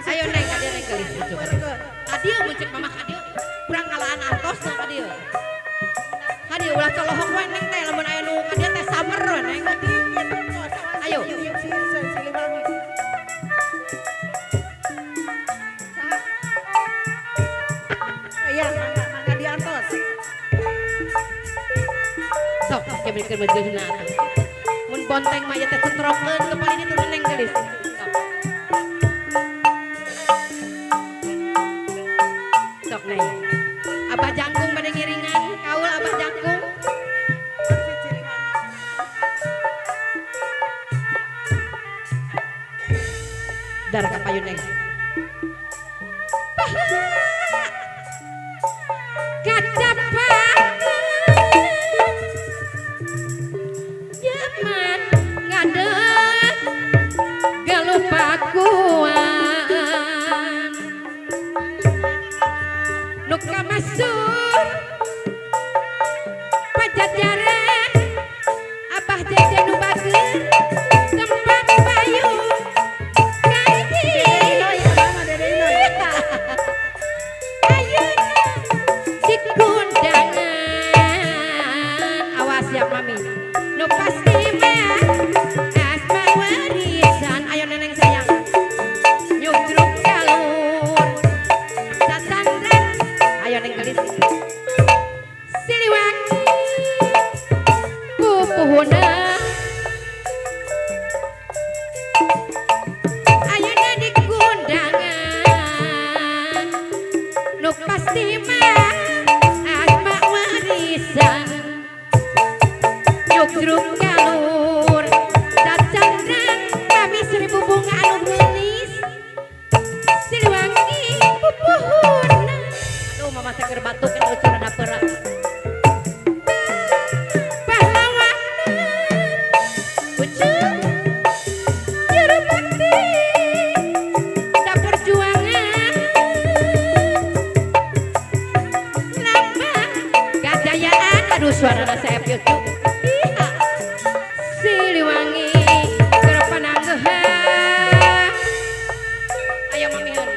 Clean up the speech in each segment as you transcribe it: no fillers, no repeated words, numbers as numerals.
Ayo Neng, ka dieu Neng geulis lucu ka dieu. Ka dieu mun cek mama ka dieu. Kurang ngalaan antosna ka dieu. Ka dieu ulah colohok we Neng teh lamun aya nu ka dieu teh samer we Neng. Ayo. Iya, mangga diantos. Sok kebrikeun mejeuna atuh. Mun bonteng mah ieu teh cetrokeun ke paling ditu Neng geulis. Sok. Sok Neng. Abah jangkung bade ngiringan, kaul Abah jangkung. Dar ka payun Neng. Nyaman ngadeg galuh pakuan nu kamasur pajajaran Abah Jeje nu bager tempat payung kaiji ayeuna dikundangan awas siap mami nu pasti mah asma warisan. Ayo neneng sayang nyugruk galur sasandran. Ayo neng gelis Siliwangi pupuhuna ayeuna dikundangan nu pasti mah asma warisan nyugruk galur cacandran kami seribu bunga anu geulis Siliwangi pupuhuna. Aduh mama teh keur batuk kan ucur rada peurah. Pahlawanan ucur juru bakti da perjuangan lambang kajayaan. Aduh suarana saya piucu. Siliwangi keur pananggehan. Ayo mami heun.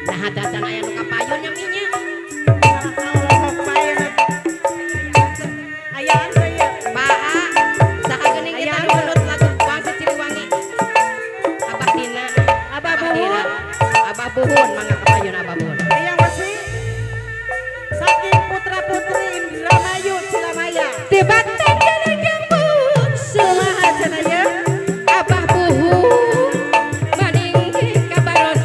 Nah dacan aya nu kapayun nya minya. Ayaan teh ieu. Baa saha geuning kita nu ngeunut lagu Wangsit Siliwangi. Abah Dina, Abah Dira, Buhun. Abah Buhun mangga kapayun Abah Buhun. Eyang Wesi. Saking putra putri Indramayu Cilamaya. Tibatan gambut Kumaha cenah ye? Abah Buhun maninggi kabaros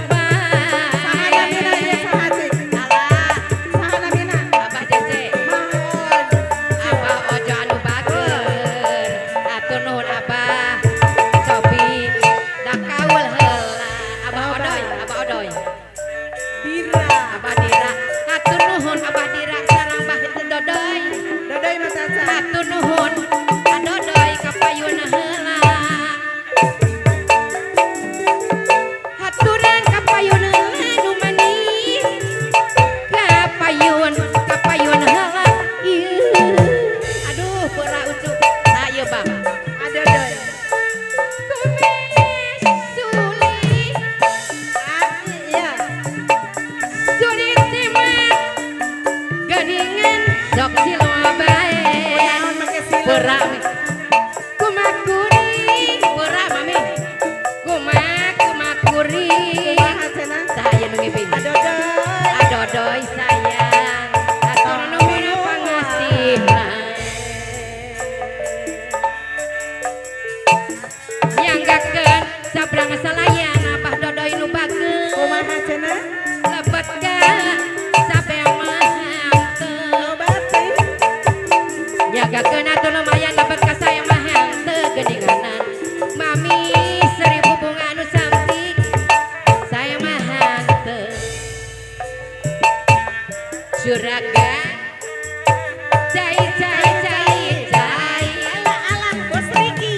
Saha namina ieu bae. Saha cik? Alah, Saha namina? Abah Jeje, Mahon. Abah Ojo anu bager. Atur nuhun Abah. Cobi da kaul heula. Abah Odoy, Abah Odoy. Dira. Abah Dira, atur nuhun Abah Dira sareng Bah Dodoy. Dodoy mah caca. Atur nuhun Adodoy kapayun heula. Haturan kapayun heula nu manis. Kapayun, kapayun heula. Ieu. Aduh, peurah ucu. Nah, ieu Bang. Adodoy. Kumis suli, Aki iya. suli timah. Geuningan sok siloa bae. Kunaon make sila? Peurah mi. Kumakuring, peurah mami. Kumakuring. Kumaha cenah? Saha ieu nu ngiping? Adodoy. Adodoy sayang, atur nuhun pangasihna. Nyanggakeun sabrang salayan Abah Dodoy nu bager. Kumaha cenah? Lebet ka sabe mah henteu. Loba teuing. Nyanggakeun atuh lumayan lebet ka saya mah henteu geuninganan. Mami seribu bunga anu cantik saya mah henteu. Juragan cai cai cai cai Alah alah Bos Riki.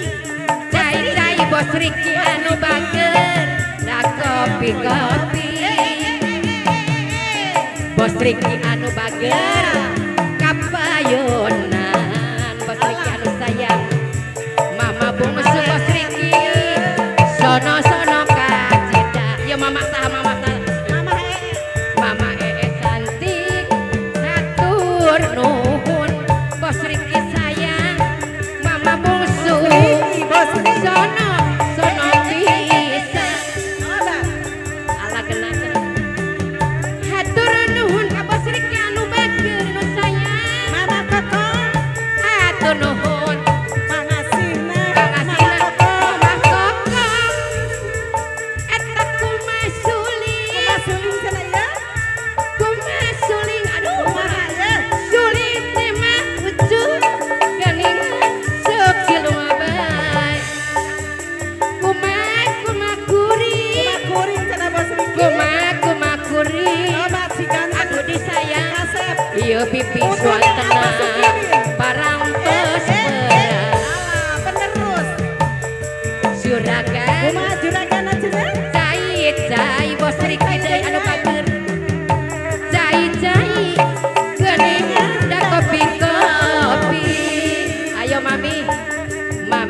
cai cai Bos Riki anu bager da kopi kopi. Bos Riki anu bager kapayunan. Bos Riki anu sayang.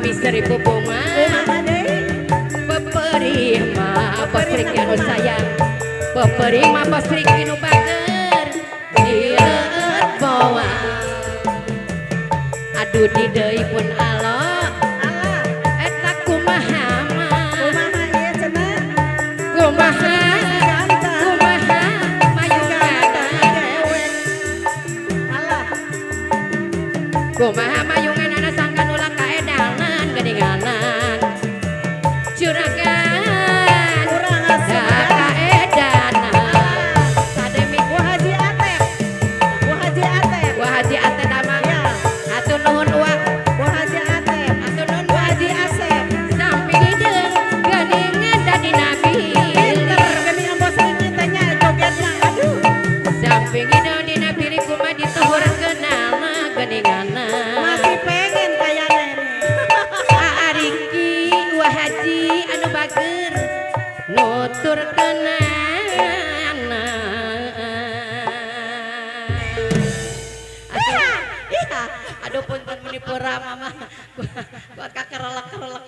Amih seribu bunga. Kumaha deui? Peperih mah Bos Riki anu sayang. Peperih mah Bos Riki nu bager. Dileut boa. Aduh, di deui pun alo. Alah. Eta kumaha mah? Kumaha ieu cenah? Kumaha? Ganteng. Kumaha mayungan? Dewek. Alah. Kumaha mayungan anak sangkan ulah kaedanan geninganan. Juragan. Kurang asem. Kaedanan. Sademi. Wa Haji Atep. Wa Haji Atep. Wa Haji Atep damang. Ya. Hatur nuhun, Wa. Wa Haji Atep. Hatur nuhun, Wa Wa. Haji Asep. Samping hideung geuningan dadi nabi. Pinter geuning Bos Riki teh nya jogetna. Aduh. Samping hideung dina bilik kumaha dituhurkeunana geuningana. Masih pengen kayaknya ini. Aa Riki, Wa Haji anu bager nuturkeunana. Aduh, iya, aduh, punten meni pura mama. Buat kakerelek-kerelek.